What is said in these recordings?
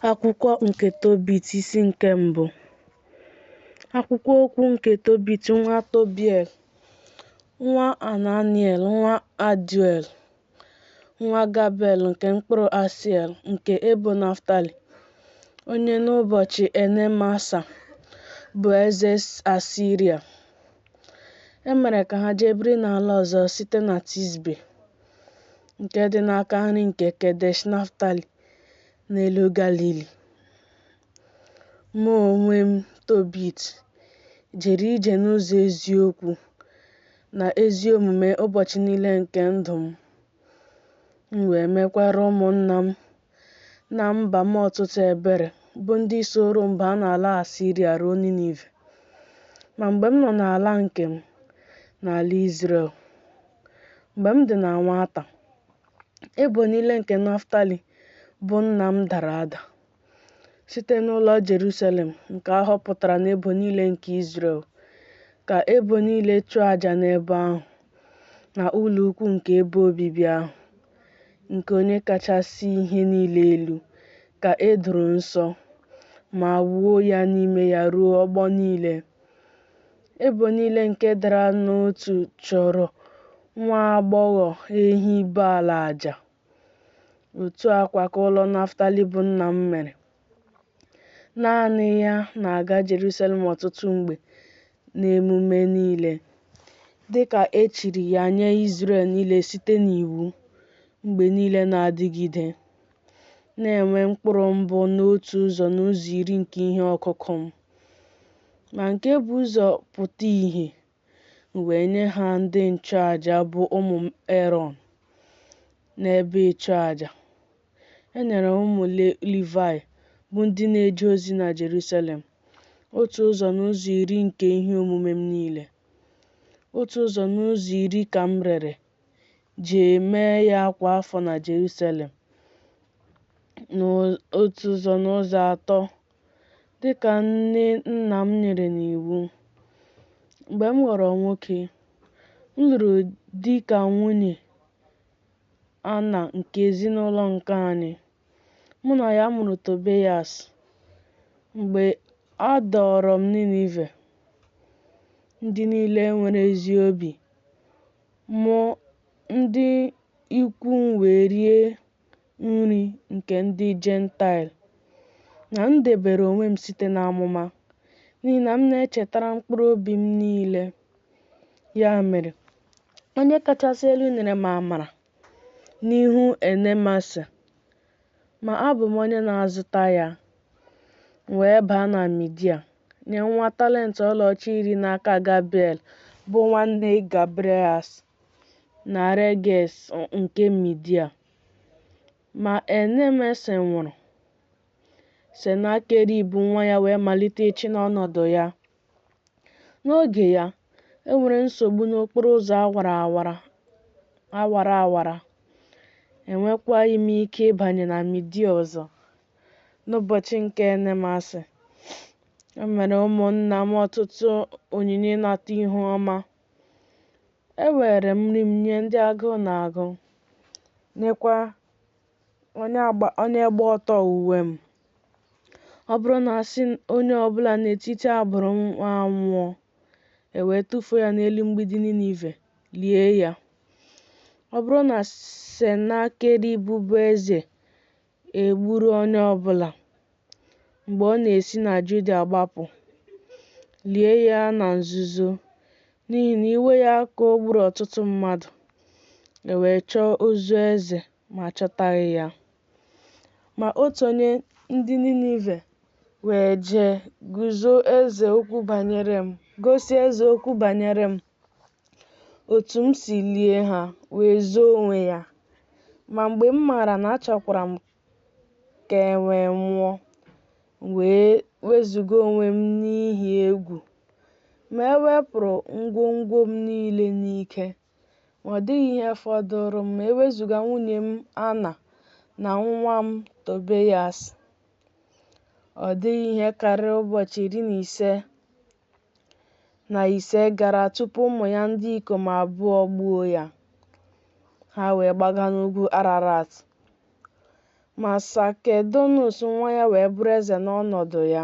Akwụkwọ nke Tobit, isi nke mbụ. Akwụkwọ okwu nke Tobit nwa Tobiel, nwa Ananiel, nwa Aduel, nwa Gabael nke mkpụrụ Asiel nke ebo Naftali, onye n'ụbọchị Enemasa bụ eze Asiria, e mere ka ha jee biri n'ala ọzọ site na Tisbe, nke dị n'aka nri nke Kedesh Naftali n'elu Galili. Mụ onwe m, Tobit, jere ije n'ụzọ eziokwu na ezi omume ụbọchị niile nke ndụ m, m wee mekwara ụmụnna m na mba m ọtụtụ ebere, bụ ndị sooro m baa n'ala Asiria ruo Ninive. Ma mgbe m nọ n'ala nke m, n'ala Izrel, mgbe m dị na nwata, ebo niile nke Naftali bụ nna m dara ada, site n'ụlọ Jerusalem nke a họpụtara n'ebo niile nke Izrel, ka ebo niile chụọ aja n'ebe ahụ, na ụlọ ukwu nke ebe obibi ahụ, nke Onye kachasị ihe niile elu, ka e doro nsọ, ma wuo ya n'ime ya ruo ọgbọ niile. Ebo niile nke dara n'otu chụrụ nwa agbọghọ ehi Baal aja. Otu a kwa ka ụlọ Naftali bụ nna m mere. Naanị ya na-aga Jerusalem ọtụtụ mgbe n'emume niile, dịka e chiri ya nye Izrel niile site n'iwu, mgbe niile na-adịgide, na-enwe mkpụrụ mbụ n'otu ụzọ n'ụzọ iri nke ihe ọkụkụ m. Ma nke bu ụzọ pụta ìhè, m wee nye ha ndị nchụaja bụ ụmụ Erọn n'ebe ịchụaja. E nyere ụmụ Livaị, bụ ndị na-eje ozi na Jerusalem, otu ụzọ n'ụzọ iri nke ihe omume m niile. Otu ụzọ n'ụzọ iri ka m rere, jee mee ya kwa afọ na Jerusalem, n'otu ụzọ n'ụzọ atọ, dị ka nne nna m nyere n'iwu. Mgbe m ghọrọ nwoke, m lụrụ di ka nwunye Ana nke ezinụlọ nke anyị. Mụ na ya mụrụ Tobias. Mgbe a dọọrọ m Ninive, ndị niile nwere ezi obi, mụ, ndị ikwu m wee rie nri nke ndị Jentaịl, na m debere onwe m site n'amụma, n'ihi na m na-echetara mkpụrụ obi m niile. Ya mere, Onye kachasị elu nyere m amara n'ihu Enemasa, ma abụ m onye na-azụta ya. M wee baa na Midia, nye nwa talent ọlaọcha iri n'aka Gabiel bụ nwanne Gabrias na Reges nke Midia. Ma Enemese nwụrụ, Senakerib nwa ya wee malite ịchị n'ọnọdụ ya. N'oge ya, e nwere nsogbu n'okporo ụzọ awara awara, enwekwaghị m ike ịbanye na Midia ọzọ. N'ụbọchị nke Enemase, e mere ụmụnna m ọtụtụ onyinye ịnata ihu ọma. Eweere m nri m nye ndị agụụ na-agụ, nyekwa onye gba ọtọ uwe m. Ọ bụrụ na a sị onye ọ bụla n'etiti agbụrụ m anwụọ, e wee tụfuo ya n'elu mgbidi Ninive, lie ya. Ọ bụrụ na Senakerib bụ eze egburu onye ọ bụla, mgbe ọ na-esi na Juda gbapụ, lie ya na nzuzo, n'ihi na iwe ya ka o gburu ọtụtụ mmadụ, e wee chọọ ozu eze ma achọtaghị ya. Ma otu onye ndị Ninive wee jee gosi eze okwu banyere m, otu m si lie ha, wee zoo onwe ya. Ma mgbe m maara na achọkwara m ka e wee nwụọ, m wee wezụga onwe m n'ihi egwu. Ma e wepụrụ ngwongwo m niile n'ike, ma ọ dịghị ihe fọdụrụ m ma e wezụga nwunye m Ana na nwa m Tobias. Ọ dịghị ihe karịrị ụbọchị 15 gara tupu ụmụ ya ndị ikom abụọ gbuo ya. Ha wee gbaga n'ugwu Ararat. Ma Sakedonus nwa ya wee bụrụ eze n'ọnọdụ ya.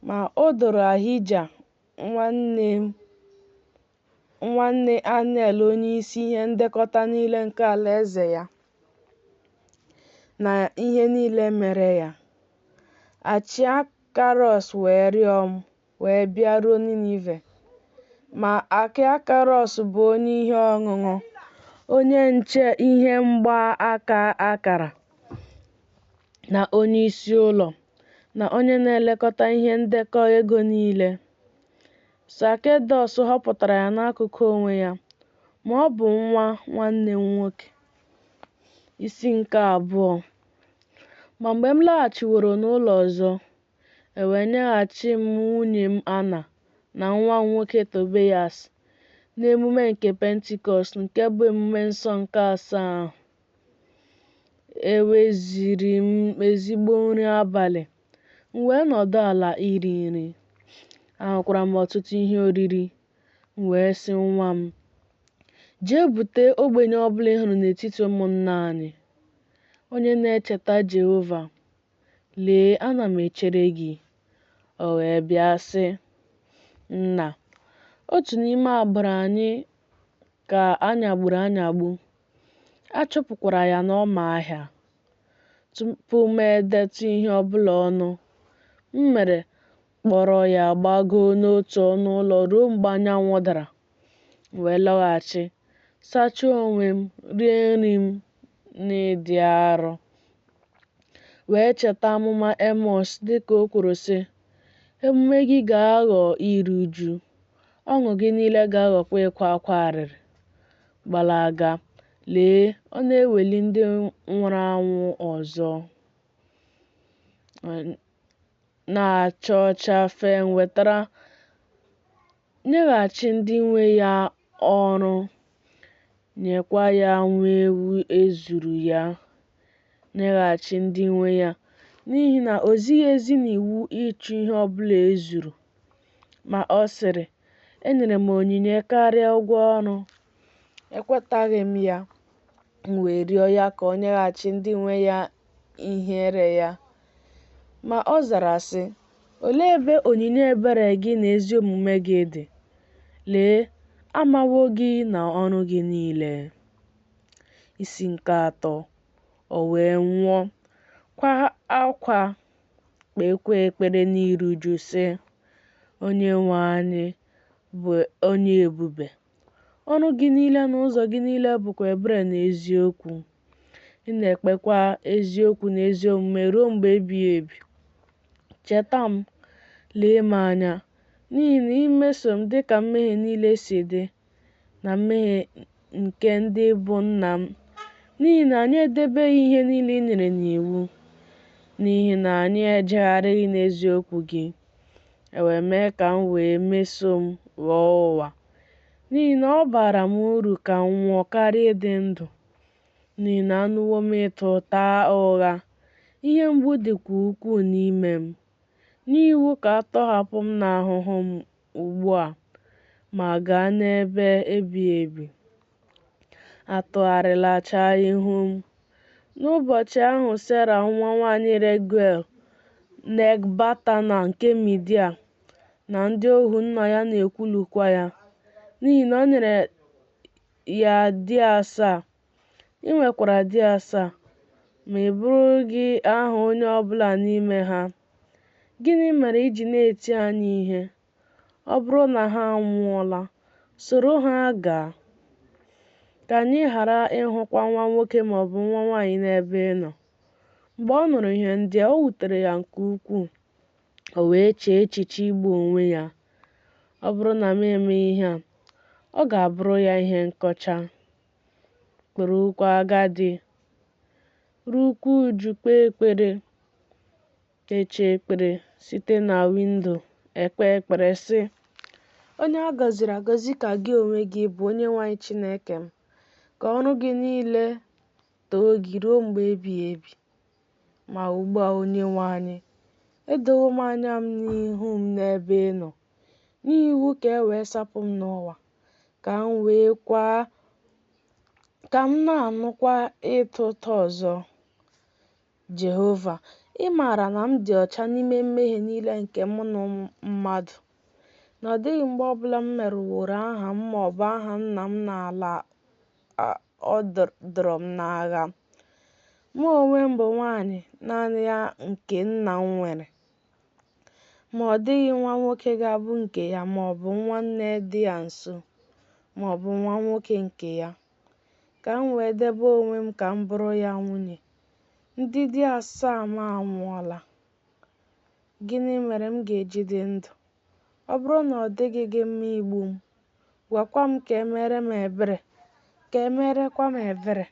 Ma o doro Ahija nwanne Aniel onyeisi ihe ndekọta niile nke alaeze ya, na ihe niile mere ya. Achiakarọs wee rịọ m, wee bịaruo Ninive. Ma Achiakarọs bụ onye ihe ọṅụṅụ, onye nche ihe mgbaaka akara, na onye isi ụlọ, na onye na-elekọta ihe ndekọ ego niile. Sakedọs họpụtara ya n'akụkụ onwe ya, ma ọ bụ nwa nwanne m nwoke. Isi nke abụọ. Ma mgbe m laghachiworo n'ụlọ ọzọ, e wee nyeghachi m nwunye m Ana na nwa m nwoke Tobias n'emume nke Pentikọst, nke bụ emume nsọ nke asaa ahụ. E weziri m ezigbo nri abalị, m wee nọdụ ala iri nri. Ahụkwara m ọtụtụ ihe oriri, m wee sị nwa m, Jee bute ogbenye ọ bụla ị hụrụ n'etiti ụmụnna anyị, onye na-echeta Jehova. Lee, ana m echere gị. O wee bịa sị, Nna, otu n'ime agbụrụ anyị ka a nyagburu anyagbu, a chụpụkwara ya n'ọma ahịa. Tupu m edetụ ihe ọ bụla ọnụ, m mere kpọrọ ya gbagoo n'otu ọnụ ụlọ ruo mgbe anyanwụ dara. M wee lọghachi, sachaa onwe m, rie nri m n'ịdị arọ, wee cheta amụma Emọs dịka o kwuru sị, Emume gị ga-aghọ iru uju, ọṅụ gị niile ga-aghọkwa ịkwa akwa arịrị. Gbalaga, lee, ọ na-eweli ndị nwụrụ anwụ ọzọ. Na-acha ọcha fee wetara nyeghachi ndị nwe ya ọrụ, nyekwa ya nwa ewu e zuru ya, nyeghachi ndị nwe ya, n'ihi na o zighị ezi n'iwu ịchụ ihe ọ bụla e zuru. Ma ọ sịrị, Enyere m onyinye karịa ụgwọ ọrụ. Ekwetaghị m ya. M wee rịọ ya ka o nyeghachi ndị nwe ya ihere ya. Ma ọ zara sị, Olee ebe onyinye ebere gị na ezi omume gị dị? Lee, a mawo gị na ọrụ gị niile. Isi nke atọ. O wee nwụọ, kwaa akwa, kpeekwa ekpere n'iru uju, sị, Onyenwe anyị bụ onye ebube. Ọrụ gị niile na ụzọ gị niile bụkwa ebere na eziokwu. Ị na-ekpekwa eziokwu na ezi omume ruo mgbe ebighị ebi. Cheta m, lee m anya, n'ihi na i meso m dịka mmehie niile si dị, na mmehie nke ndị bụ nna m, n'ihi na anyị edebeghị ihe niile i nyere n'iwu, n'ihi na anyị ejegharịghị n'eziokwu gị. E wee mee ka m wee meso m ghọọ ụwa, n'ihi na ọ baara m uru ka m nwụọ karịa ịdị ndụ. N'ihi na anụwo m ịta ụta ụgha, ihe mgbu dịkwa ukwuu n'ime m. Nye iwu ka a tọhapụ m n'ahụhụ m ugbu a, ma gaa n'ebe ebighị ebi. Atụgharịlacha ihu m. N'ụbọchị ahụ Sera nwa nwanyị Reguel n'Ekbatana nke Midia na ndị ohu nna ya na-ekwulukwa ya, n'ihi na o nyere ya di asaa. I nwekwara di asaa, ma ị bụrụghị aha onye ọ bụla n'ime ha. Gịnị mere i ji na-eti anyị ihe? Ọ bụrụ na ha anwụọla, soro ha gaa, ka anyị ghara ịhụkwa nwa nwoke ma ọ bụ nwa nwanyị n'ebe ị nọ. Mgbe ọ nụrụ ihe ndị a, o wutere ya nke ukwuu, o wee chee echiche igbu onwe ya. Ọ bụrụ na m eme ihe a, ọ ga-abụrụ ya ihe nkọcha. Kpụrụkwa agadi, ruokwa uju kpee ekpere, kpechaa ekpere site na windo ekpe ekpere sị, Onye a gọziri agọzi ka gị onwe gị bụ, Onyenwe anyị Chineke m, ka ọrụ gị niile too gị ruo mgbe ebighị ebi. Ma ugbu a, Onyenwe anyị, edowo m anya m n'ihu m n'ebe ị nọ, nye iwu ka e wee sapụ m n'ụwa, ka m na-anụkwa ịta ụta ọzọ. Jehova, ị maara na m dị ọcha n'ime mmehie niile nke mụ na mmadụ, na ọ dịghị mgbe ọ bụla m merụworo aha m ma ọ bụ aha nna m n'ala a dọọrọ m n'agha. Mụ onwe m bụ nwaanyị naanị ya nke nna m nwere. Ma ọ dịghị nwa nwoke ga-abụ nke ya ma ọ bụ nwanne dị ya nso ma ọ bụ nwa nwoke nke ya, ka m wee debe onwe m ka m bụrụ ya nwunye. Ndị di asaa m anwụọla. Gịnị mere m ga-eji dị ndụ? Ọ bụrụ na ọ dịghị gị mma igbu m, gwakwa m ka e meere m ebere, ka e meerekwa m ebere,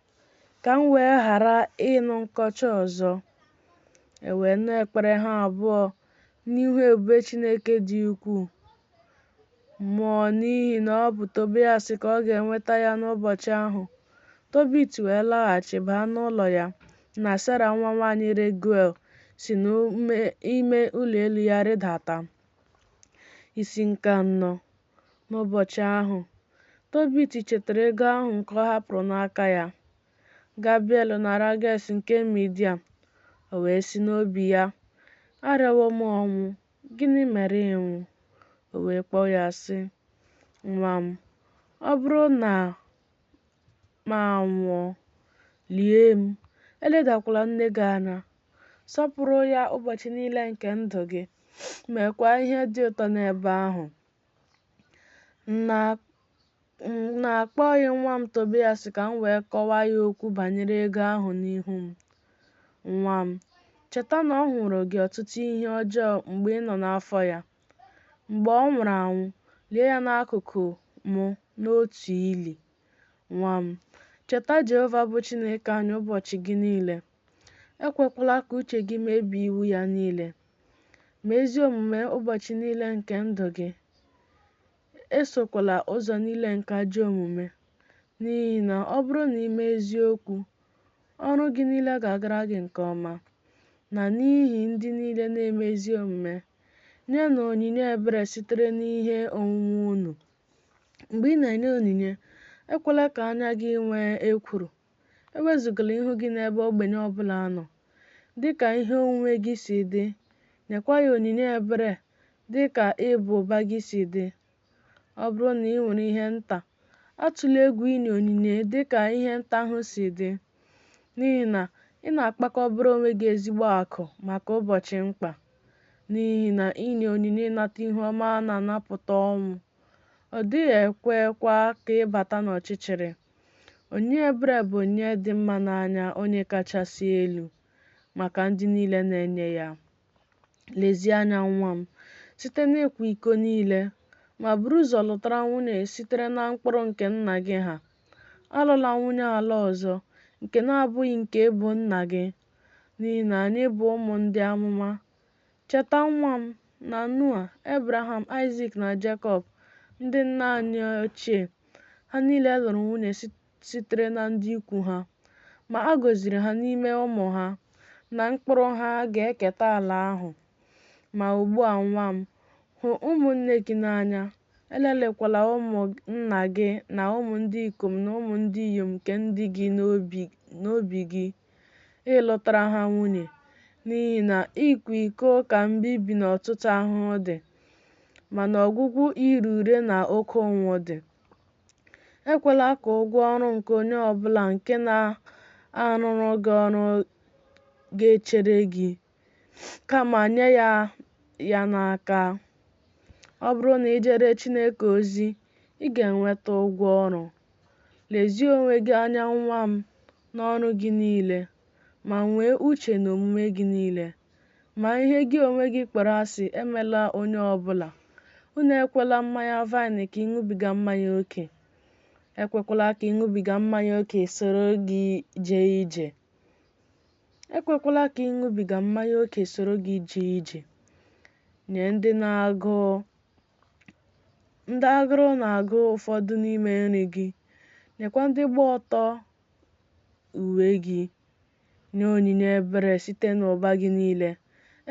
ka m wee ghara ịnụ nkọcha ọzọ. E wee nụ ekpere ha abụọ n'ihu ebube Chineke dị ukwuu. Mmụọ n'ihi na ọ bụ Tobias ka ọ ga-enweta ya n'ụbọchị ahụ. Tobit wee laghachi baa n'ụlọ ya, na Sera nwa nwanyị Reguel si n'ime ụlọ elu ya rịdata. Isi nke anọ. N'ụbọchị ahụ, Tobit chetara ego ahụ nke ọ hapụrụ n'aka ya, Gabiel na Rages nke Midia. O wee sị n'obi ya, Arịọwo m ọnwụ, gịnị mere ịnwụ? O wee kpọọ ya sị, Nwa m, ọ bụrụ na m anwụọ, lie m, eledakwala nne gị anya. Sọpụrụ ya ụbọchị niile nke ndụ gị, meekwa ihe dị ụtọ n'ebe ahụ. M na-akpọghị nwa m Tobias ka m wee kọwaa ya okwu banyere ego ahụ n'ihu m. Nwa m, cheta na ọ hụrụ gị ọtụtụ ihe ọjọọ mgbe ị nọ n'afọ ya. Mgbe ọ nwụrụ anwụ, lie ya n'akụkụ m n'otu ili. Nwa m, cheta Jehova bụ Chineke anyị ụbọchị gị niile. Ekwekwala ka uche gị mebie iwu ya niile. Mee ezi omume ụbọchị niile nke ndụ gị. Esokwala ụzọ niile nke ajọ omume, n'ihi na ọ bụrụ na i mee eziokwu, ọrụ gị niile ga-agara gị nke ọma. Na n'ihi ndị niile na-eme ezi omume, nyenụ onyinye ebere sitere n'ihe onwunwe unu. Mgbe ị na-enye onyinye, ekwela ka anya gị nwee ekworo. Ewezugala ihu gị n'ebe ogbenye ọ bụla nọ. Dị ka ihe onwunwe gị si dị, nyekwa ya onyinye ebere dị ka ịba ụba gị si dị. Ọ bụrụ na ị nwere ihe nta, atụla egwu inye onyinye dị ka ihe nta ahụ si dị, n'ihi na ị na-akpakọbara onwe gị ezigbo akụ maka ụbọchị mkpa. N'ihi na inye onyinye ịnata ihu ọma na-anapụta ọnwụ, ọ dịghị ekwekwa ka ị bata n'ọchịchịrị. Onyinye ebere bụ onyinye dị mma n'anya Onye kachasị elu, maka ndị niile na-enye ya. Lezie anya nwa m, site n'ịkwa iko niile, ma buru ụzọ lụtara nwunye sitere na mkpụrụ nke nna gị ha. Alụla nwunye ala ọzọ, nke na-abụghị nke ebo nna gị, n'ihi na anyị bụ ụmụ ndị amụma. Cheta nwa m, na Noa, Ebraham, Aịzik na Jekọb, ndị nna anyị ochie, ha niile lụrụ nwunye sitere na ndị ikwu ha. Ma a gọziri ha n'ime ụmụ ha, na mkpụrụ ha ga-eketa ala ahụ. Ma ugbu a nwa m, hụ ụmụnne gị n'anya, elelịkwala ụmụ nna gị na ụmụ ndị ikom na ụmụ ndị inyom nke ndị gị n'obi gị ịlụtara ha nwunye, n'ihi na ịkwa iko ka mbibi na ọtụtụ ahụhụ dị, ma n'ọgwụgwụ ire ure na oke ụnwụ dị. Ekwela ka ụgwọ ọrụ nke onye ọ bụla nke na-arụrụ gị ọrụ ga-echere gị, kama nye ya ya n'aka. Ọ bụrụ na i jere Chineke ozi, ị ga-enweta ụgwọ ọrụ. Lezie onwe gị anya nwa m n'ọrụ gị niile, ma nwee uche n'omume gị niile. Ma ihe gị onwe gị kpọrọ asị emela onye ọ bụla. Unu ekwela mmanya vaịnị ka ịṅụbiga mmanya oke. Ekwekwala ka ịṅụbiga mmanya oke soro gị jee ije. Ekwekwala ka ịṅụbiga mmanya oke soro gị jee ije. Nye ndị agụrụ na-agụ ụfọdụ n'ime nri gị, nyekwa ndị gba ọtọ uwe gị. Nye onyinye ebere site n'ụba gị niile.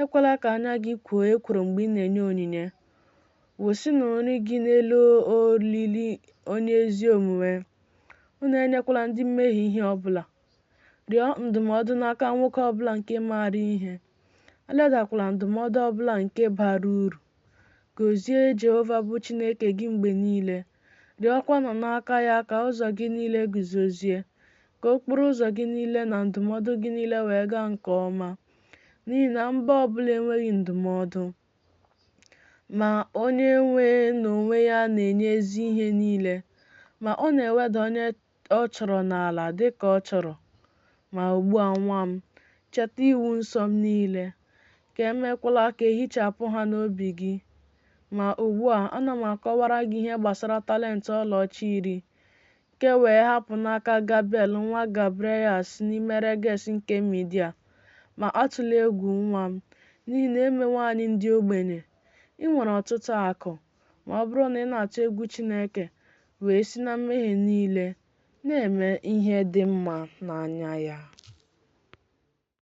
Ekwela ka anya gị kwoo ekworo mgbe ị na-enye onyinye. Wụsịnụ nri gị n'elu olili onye ezi omume. Unu enyekwala ndị mmehie ihe ọbụla. Rịọ ndụmọdụ n'aka nwoke ọbụla nke maara ihe, eledakwala ndụmọdụ ọbụla nke bara uru. Gọzie Jehova bụ Chineke gị mgbe niile, rịọkwanụ n'aka ya ka ụzọ gị niile guzozie, ka okporo ụzọ gị niile na ndụmọdụ gị niile wee gaa nke ọma. N'ihi na mba ọbụla enweghị ndụmọdụ, ma Onye-nwe n'onwe ya na-enye ezi ihe niile, ma ọ na-eweda onye ọ chọrọ n'ala dịka ọ chọrọ. Ma ugbu a, nwa m, cheta iwu nsọ m niile, ka emekwala ka ehichapụ ha n'obi gị. Ma ugbu a, ana m akọwara gị ihe gbasara talent ọlaọcha iri, nke wee hapụ n'aka Gabiel nwa Gabraias n'ime Reges nke Midia. Ma atụla egwu, nwa m, n'ihi na e mewo anyị ndị ogbenye. Ị nwere ọtụtụ akụ, ma ọ bụrụ na ị na-atụ egwu Chineke, wee si na mmehie niile na-eme ihe dị mma n'anya ya.